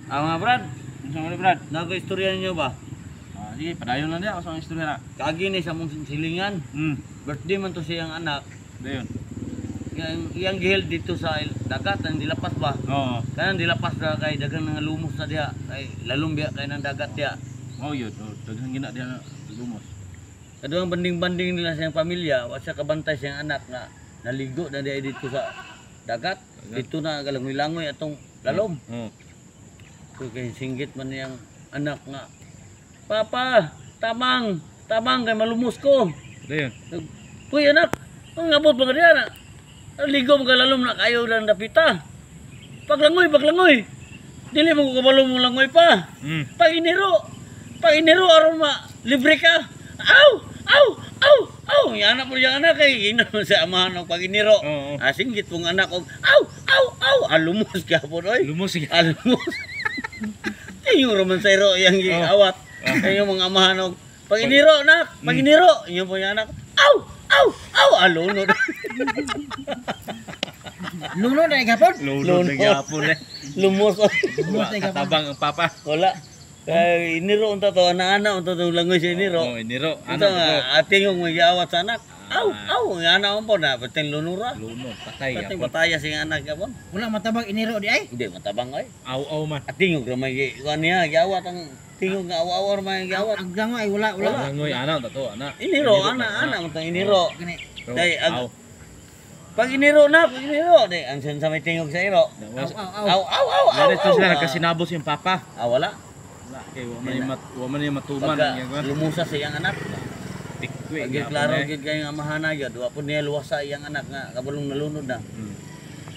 Ah, mga brad, Unsa man ni, Brad? Nag-istorya ninyo ba? Ah, sige, padayon lang diya sa istorya na. Kagi ni sa mong silingan. Birthday man to siyang anak. Dayon. Iyang, iyang gihil dito sa dagat, ang dilapas ba? Oo. Kanang dilapas na kay daghang nga lumos na diha, kay lalom biya kay ng dagat diha. Mao yun, oh, daghan gina diha na lumos. Kaduhang banding-banding nila siyang pamilya, wa siya kabantay siyang anak nga naligo na diha dito sa dagat. Dito na galangoy-langoy atong lalom. Oo. So, kay singgit man niyang anak nga, "Papa, tamang, tamang kay malumos ko." Dayon. "Uy anak, ang abot pa ka diha na. Ligo mo ka lalom na kayo lang dapita. Paglangoy, paglangoy. Dili mo ko kabalo mo langoy pa. Pag iniro, pag iniro aron ma libre ka. Aw, aw, aw, aw." Yung anak po yung anak kay ino sa amahan og pag iniro. Oo. Ah, singgit pong anak og aw, aw, aw. Alumos ka po oy. Lumos sige. Alumos. Inyo raman sa iro yang giawat. Inyo mga amahan og pag iniro nak, pag iniro, inyo po yung anak. Aw, aw, aw, alunod. Lunod na gapon. Lunod na gyapon eh. Lumos. Lumos na gapon. Katabang ang papa. Wala. Kay iniro unta to, ana-ana unta to langoy sa iniro. Oh, iniro. Unta Ano nga ating yung magiawat sa anak. Aw, aw, ang anak mo po na pating lunura. Lunod, patay Pating gyapon. pataya sing anak gapon. Wala matabang iniro di ay. Hindi matabang ay. Aw-aw man. Ating yung ramay kuan niya giawat ang tingog nga aw-aw ramay giawat. Ang langoy ay wala, wala. Langoy ana ta to, ana. Iniro ana ana unta iniro. Gani. Day, Aw. Pag iniro na, pag iniro, di ang sen sa may tingog sa iro. Aw, aw, aw. Aw, aw, aw, aw. Dari to Aw. sila nagkasinabos yung papa. Ah, wala. Wala kay wa man yung matuman Pagka ang iyang lumusa sa iyang anak. Tikwe Pag gyapon klaro eh. gid kay nga amahana gyud, wa pud niya luwasa iyang anak nga kabalong nalunod na.